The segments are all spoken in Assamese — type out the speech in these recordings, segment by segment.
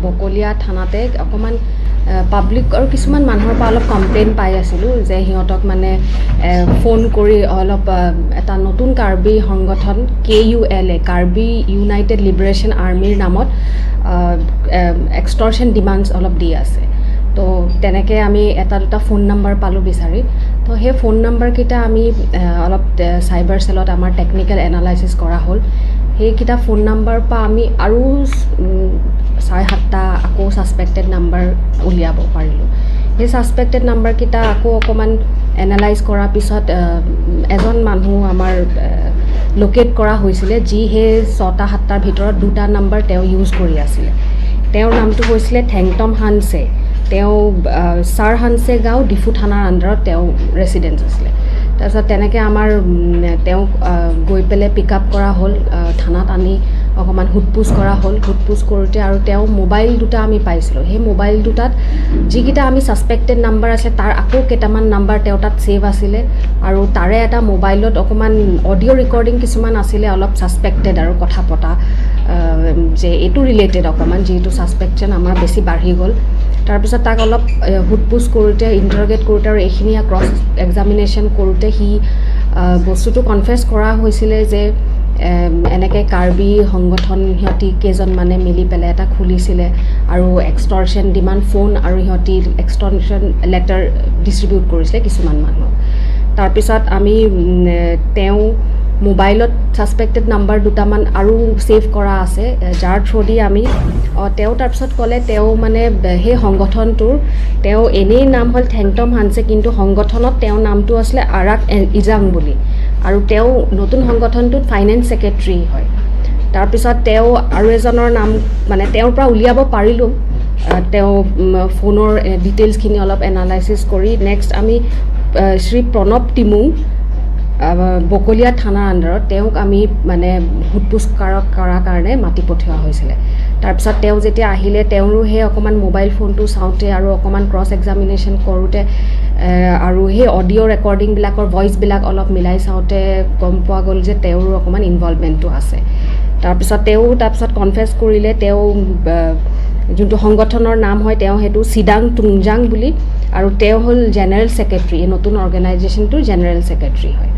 বকলীয়া থানাতে অকণমান পাব্লিক আৰু কিছুমান মানুহৰ পৰা অলপ কমপ্লেইন পাই আছিলোঁ যে সিহঁতক মানে ফোন কৰি অলপ এটা নতুন কাৰ্বি সংগঠন KULA, Karbi United liberation আৰ্মীৰ নামত এক্সটৰ্শ্যন ডিমাণ্ডছ অলপ দি আছে। তো তেনেকৈ আমি এটা দুটা ফোন নাম্বাৰ পালোঁ বিচাৰি। তো সেই ফোন নাম্বাৰকেইটা আমি অলপ চাইবাৰ চেলত আমাৰ টেকনিকেল এনালাইচিছ কৰা হ'ল। সেইকেইটা ফোন নাম্বাৰৰ পৰা আমি আৰু ছয় সাতটা আকৌ ছাছপেক্টেড নাম্বাৰ উলিয়াব পাৰিলোঁ। সেই ছাছপেক্টেড নাম্বাৰকেইটা আকৌ অকণমান এনালাইজ কৰাৰ পিছত এজন মানুহ আমাৰ লোকেট কৰা হৈছিলে, যি সেই ছটা সাতটাৰ ভিতৰত দুটা নাম্বাৰ তেওঁ ইউজ কৰি আছিলে। তেওঁৰ নামটো হৈছিলে থেংটম হানছে। তেওঁ ছাৰ হানছে গাঁও, ডিফু থানাৰ আণ্ডাৰত তেওঁ ৰেচিডেঞ্চ আছিলে। তাৰপিছত তেনেকৈ আমাৰ তেওঁক গৈ পেলাই পিক আপ কৰা হ'ল, থানাত আনি অকণমান সোধ পোছ কৰা হ'ল। সোধ পোছ কৰোঁতে আৰু তেওঁ মোবাইল দুটা আমি পাইছিলোঁ। সেই মোবাইল দুটাত যিকেইটা আমি ছাছপেক্টেড নাম্বাৰ আছিলে, তাৰ আকৌ কেইটামান নাম্বাৰ তেওঁ তাত ছেভ আছিলে আৰু তাৰে এটা মোবাইলত অকণমান অডিঅ' ৰেকৰ্ডিং কিছুমান আছিলে, অলপ ছাছপেক্টেড আৰু কথা পতা যে এইটো ৰিলেটেড অকণমান, যিহেতু ছাছপেকশ্যন আমাৰ বেছি বাঢ়ি গ'ল। তাৰপিছত তাক অলপ সোধ পোছ কৰোঁতে, ইণ্টাৰগেট কৰোঁতে আৰু এইখিনি ক্ৰছ এক্সামিনেশ্যন কৰোঁতে সি বস্তুটো কনফেছ কৰা হৈছিলে যে এনেকৈ কাৰ্বি সংগঠন সিহঁতি কেইজনমানে মিলি পেলাই এটা খুলিছিলে আৰু এক্সটৰ্শ্যন ডিমাণ্ড ফোন আৰু সিহঁতি এক্সটৰ্শ্যন লেটাৰ ডিষ্ট্ৰিবিউট কৰিছিলে কিছুমান মানুহক। তাৰপিছত আমি তেওঁ মোবাইলত ছাছপেক্টেড নাম্বাৰ দুটামান আৰু ছেভ কৰা আছে, যাৰ থ্ৰুদি আমি তেওঁ তাৰপিছত ক'লে তেওঁ মানে সেই সংগঠনটোৰ তেওঁ এনেই নাম হ'ল থেংটম হানছে, কিন্তু সংগঠনত তেওঁৰ নামটো আছিলে আৰাক ইজাং বুলি আৰু তেওঁ নতুন সংগঠনটোত ফাইনেন্স ছেক্ৰেটেৰী হয়। তাৰপিছত তেওঁ আৰু এজনৰ নাম মানে তেওঁৰ পৰা উলিয়াব পাৰিলোঁ, তেওঁ ফোনৰ ডিটেইলছখিনি অলপ এনালাইচিছ কৰি। নেক্সট আমি শ্ৰী প্ৰণৱ টিমুং, বকলীয়া থানাৰ আণ্ডাৰত, তেওঁক আমি মানে সোধ পোছ কৰাৰ কাৰণে মাতি পঠিওৱা হৈছিলে। তাৰপিছত তেওঁ যেতিয়া আহিলে, তেওঁৰো সেই অকণমান মোবাইল ফোনটো চাওঁতে আৰু অকণমান ক্ৰছ এক্সামিনেশ্যন কৰোঁতে আৰু সেই অডিঅ' ৰেকৰ্ডিংবিলাকৰ ভইচবিলাক অলপ মিলাই চাওঁতে গম পোৱা গ'ল যে তেওঁৰো অকণমান ইনভলভমেণ্টটো আছে। তাৰপিছত তেওঁ তাৰপিছত কনফেছ কৰিলে, তেওঁ যোনটো সংগঠনৰ নাম হয়, তেওঁ সেইটো চিদাং টুংজাং বুলি আৰু তেওঁ হ'ল জেনেৰেল ছেক্ৰেটেৰী, এই নতুন অৰ্গেনাইজেশ্যনটোৰ জেনেৰেল ছেক্ৰেটেৰী হয়।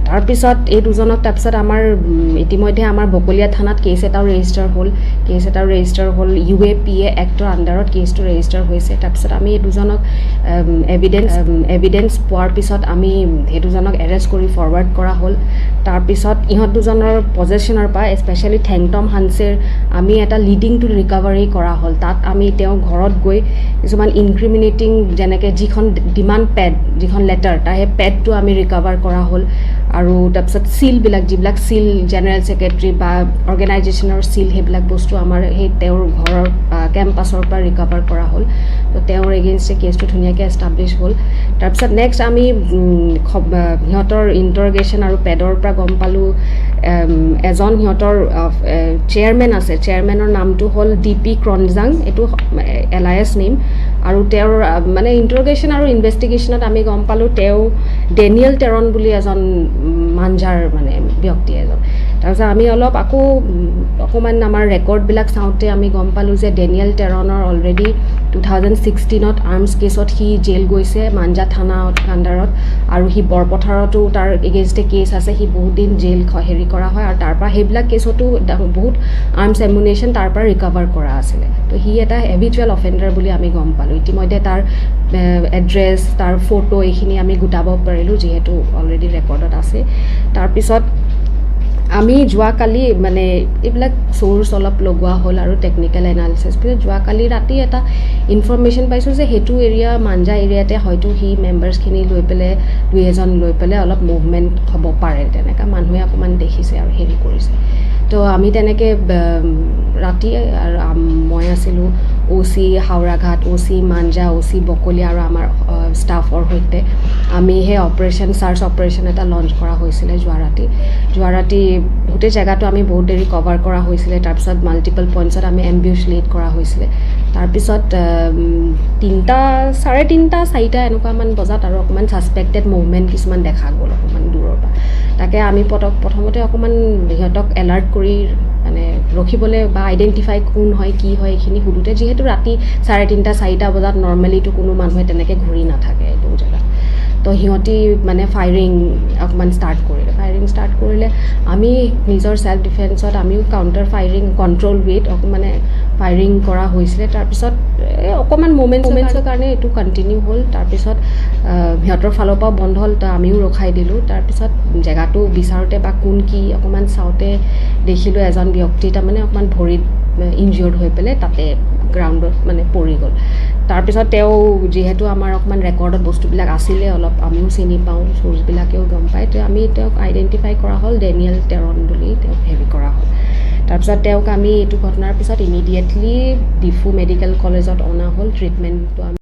তাৰপিছত এই দুজনক তাৰপিছত আমাৰ ইতিমধ্যে আমাৰ বকলীয়া থানাত কেছ এটাও ৰেজিষ্টাৰ হ'ল। কেছ এটাও ৰেজিষ্টাৰ হ'ল, UAPA actor আণ্ডাৰত কেছটো ৰেজিষ্টাৰ হৈছে। তাৰপিছত আমি এই দুজনক এভিডেঞ্চ পোৱাৰ পিছত আমি সেই দুজনক এৰেষ্ট কৰি ফৰৱাৰ্ড কৰা হ'ল। তাৰপিছত ইহঁত দুজনৰ পজেশ্যনৰ পৰা, স্পেচিয়েলি থেংটম হানছেৰ, আমি এটা লিডিং টু ৰিকাভাৰী কৰা হ'ল। তাত আমি তেওঁৰ ঘৰত গৈ কিছুমান ইনক্ৰিমিনেটিং, যেনেকৈ যিখন ডিমাণ্ড পেড, যিখন লেটাৰ, তাৰ সেই পেডটো আমি ৰিকাভাৰ কৰা হ'ল আৰু তাৰপিছত চিলবিলাক, যিবিলাক চিল জেনেৰেল ছেক্ৰেটেৰী বা অৰ্গেনাইজেশ্যনৰ চিল, সেইবিলাক বস্তু আমাৰ সেই তেওঁৰ ঘৰৰ কেম্পাছৰ পৰা ৰিকাভাৰ কৰা হ'ল। তো তেওঁৰ এগেইনষ্টে কেছটো ধুনীয়াকৈ এষ্টাব্লিছ হ'ল। তাৰপিছত নেক্সট আমি সিহঁতৰ ইণ্টাৰগেশ্যন আৰু পেডৰ পৰা গম পালোঁ, এজন সিহঁতৰ চেয়াৰমেন আছে। চেয়াৰমেনৰ নামটো হ'ল ডি পি ক্ৰনজাং, এইটো এলায়াছ নেম। আৰু তেওঁৰ মানে ইণ্টাৰগেশ্যন আৰু ইনভেষ্টিগেশ্যনত আমি গম পালোঁ, তেওঁ ডেনিয়েল টেৰন বুলি এজন মাঞ্জাৰ মানে ব্যক্তি এজন। তাৰপিছত আমি অলপ আকৌ অকণমান আমাৰ ৰেকৰ্ডবিলাক চাওঁতে আমি গম পালোঁ যে ডেনিয়েল টেৰণৰ অলৰেডি 2016ত আৰ্মছ কেছত সি জেল গৈছে মাঞ্জা থানা আণ্ডাৰত আৰু সি বৰপথাৰতো তাৰ এগেইনষ্টে কেছ আছে। সি বহুত দিন জেল হেৰি কৰা হয় আৰু তাৰপৰা সেইবিলাক কেছতো বহুত আৰ্মছ, এমুনেশ্যন তাৰ পৰা ৰিকভাৰ কৰা আছিলে। তো সি এটা হেবিচুৱেল অফেণ্ডাৰ বুলি আমি গম পালোঁ। ইতিমধ্যে তাৰ এড্ৰেছ, তাৰ ফটো এইখিনি আমি গোটাব পাৰিলোঁ, যিহেতু অলৰেডি ৰেকৰ্ডত আছে। তাৰপিছত আমি যোৱাকালি মানে এইবিলাক চ'ৰ্চ অলপ লগোৱা হ'ল আৰু টেকনিকেল এনালিচিছ পিছত যোৱাকালি ৰাতি এটা ইনফৰ্মেশ্যন পাইছোঁ যে সেইটো এৰিয়া, মাঞ্জা এৰিয়াতে হয়তো সি মেম্বাৰ্ছখিনি লৈ পেলাই, দুই এজন লৈ পেলাই অলপ মুভমেণ্ট হ'ব পাৰে, তেনেকুৱা মানুহে অকণমান দেখিছে আৰু হেৰি কৰিছে। তো আমি তেনেকৈ ৰাতি আৰু মই আছিলোঁ, অ' চি হাওৰাঘাট, অ' চি মাঞ্জা, অ' চি বকলীয়া আৰু আমাৰ ষ্টাফৰ সৈতে আমি সেই অপাৰেশ্যন, চাৰ্চ অপাৰেশ্যন এটা লঞ্চ কৰা হৈছিলে যোৱা ৰাতি। যোৱা ৰাতি গোটেই জেগাটো আমি বহুত দেৰি কভাৰ কৰা হৈছিলে। তাৰপিছত মাল্টিপল পইণ্টছত আমি এম্বিউচ লিড কৰা হৈছিলে। তাৰপিছত 3টা, 3:30, 4টা এনেকুৱামান বজাত আৰু অকণমান ছাছপেক্টেড মুভমেণ্ট কিছুমান দেখা গ'ল অকণমান দূৰৰ পৰা। তাকে আমি প্ৰথমতে অকণমান সিহঁতক এলাৰ্ট কৰি মানে ৰখিবলৈ বা আইডেণ্টিফাই কোন হয়, কি হয়, এইখিনি সোধোঁতে, যিহেতু ৰাতি 3:30, 4টা বজাত নৰ্মেলিতো কোনো মানুহে তেনেকৈ ঘূৰি নাথাকে এইটো জেগাত, তো সিহঁতি মানে ফায়াৰিং অকণমান ষ্টাৰ্ট কৰিলে। ফায়াৰিং ষ্টাৰ্ট কৰিলে, আমি নিজৰ ছেল্ফ ডিফেন্সত আমিও কাউণ্টাৰ ফায়াৰিং, কণ্ট্ৰল ৱেত মানে ফায়াৰিং কৰা হৈছিলে। তাৰপিছত এই অকণমান মুমেণ্টছৰ কাৰণে এইটো কণ্টিনিউ হ'ল। তাৰপিছত সিহঁতৰ ফালৰ পৰাও বন্ধ হ'ল, তো আমিও ৰখাই দিলোঁ। তাৰপিছত জেগাটো বিচাৰোঁতে বা কোন কি অকণমান চাওঁতে দেখিলোঁ, এজন ব্যক্তি তাৰমানে অকণমান ভৰিত ইনজিয়ৰ্ড হৈ পেলাই তাতে গ্ৰাউণ্ডত মানে পৰি গ'ল। তাৰপিছত তেওঁ যিহেতু আমাৰ অকণমান ৰেকৰ্ডত বস্তুবিলাক আছিলে, অলপ আমিও চিনি পাওঁ, চ'ৰ্চবিলাকেও গম পায়, তো আমি তেওঁক আইডেণ্টিফাই কৰা হ'ল, ডেনিয়েল টেৰন বুলি তেওঁক হেৰি কৰা হ'ল। তাৰপিছত তেওঁক আমি এইটো ঘটনাৰ পিছত ইমিডিয়েটলি ডিফু মেডিকেল কলেজত অনা হ'ল। ট্ৰিটমেণ্টটো আমি